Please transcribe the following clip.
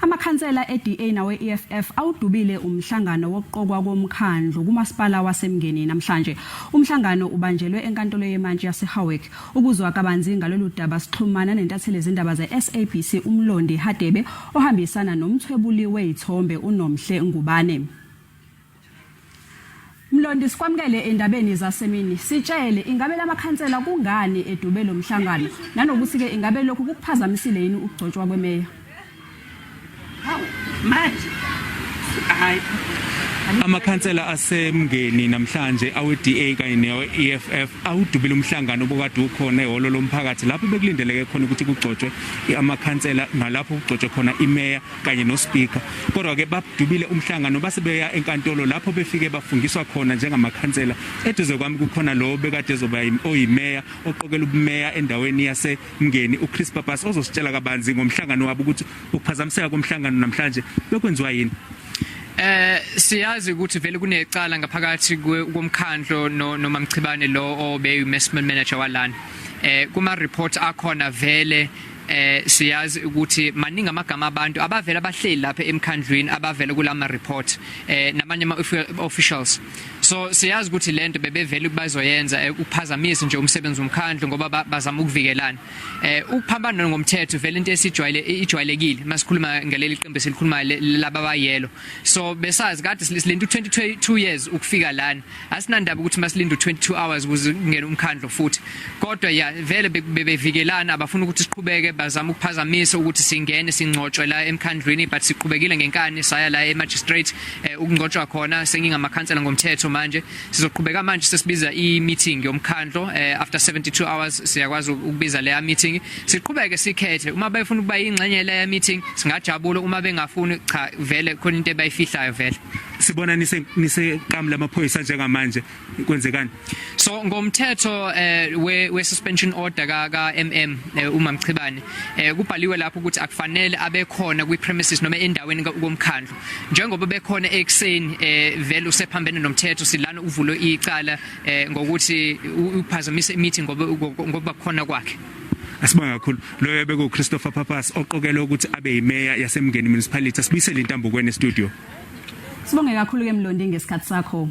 Amakhansela e-DA nawe-EFF awudubile umhlangano wokuqokwa komkhandlu kumasipala waseMngeni namhlanje. Umhlangano ubanjelwe enkantolo yemantshi yaseHowick. Ukuzwa kabanzi ngalolu daba sixhumana nentatheli zindaba ze-SABC uMlondi Hadebe ohambisana nomthwebuli wezithombe uNomhle Ngubane. Mlondi, sikwamukele endabeni zasemini. Sitshele, ingabe lamakhansela kungani edube lo mhlangano, nanokuthi-ke ingabe lokhu kukuphazamisile yini ukugcotshwa kwemeya? Hawu, manje hayi. Amakhansela aseMngeni namhlanje awe-DA kanye newe-EFF awudubile umhlangano obukade ukhona ehholo lomphakathi lapho bekulindeleke khona ukuthi kugcotshwe amakhansela nalapho kugcotshwe khona imeya kanye noSpeaker. Kodwa ke badubile umhlangano base beya enkantolo lapho befike bafungiswa khona njengamakhansela. Eduze kwami kukhona lo bekade ezoba oyimeya oqokela ubumeya endaweni yaseMngeni uChris Papas ozositshela kabanzi ngomhlangano wabo ukuthi ukuphazamiseka komhlangano namhlanje bekwenziwa yini. Siyazi ukuthi vele kunecala ngaphakathi komkhandlo noma Mchibane lo obe investment manager walana. Kuma report akhona vele, siyazi ukuthi maningi amagama abantu abavela abahleli lapha emkhandlwini abavela kulama report namanye ama officials. So siyazi ukuthi lento bebevele bazoyenza ukuphazamisa nje umsebenzi womkhandlu ngoba bazama ukuvikelana. Ukuphambana ngomthetho vele into esijwayele ijwayelekile masikhuluma ngaleli qembu esilikhuluma laba bayelo. So besazi kade silinde 22 years ukufika lana, asinandaba ukuthi masilinde 22 hours ukuze kungene umkhandlu futhi. Kodwa ya, vele bebevikelana, abafuna ukuthi siqhubeke, bazama ukuphazamisa ukuthi singene singcotshwe la emkhandlwini, but siqhubekile ngenkani saya la e-magistrate ukungcotshwa khona. Sengingamakhansela ngomthetho manje. Sizoqhubeka manje sesibiza i-meeting yomkhandlo after 72 hours siyakwazi ukubiza leya meeting, siqhubeke sikhethe. Uma befuna ukuba ingxenye leya meeting singajabula, uma bengafuni, cha, vele khona into ebayifihlayo vele. Sibona nise niseqamu lamaphoyisa njengamanje, kwenzekani? So ngomthetho we suspension order ka MM uma Mchibane, kubhaliwe lapho ukuthi akufanele abe khona kwi premises noma endaweni komkhandlu. Njengoba bekhona ekseni, vele usephambene nomthetho. Silana uvulwe icala ngokuthi uphazamise imeeting ngoba khona kwakhe. Asibonge kakhulu. Loyo beku Christopher Papas oqokelwe ukuthi abe yimeya yaseMngeni Municipality. Asibuyisele intambo kwene studio. Sibonge kakhulu ke Mlondi ngesikhathi sakho.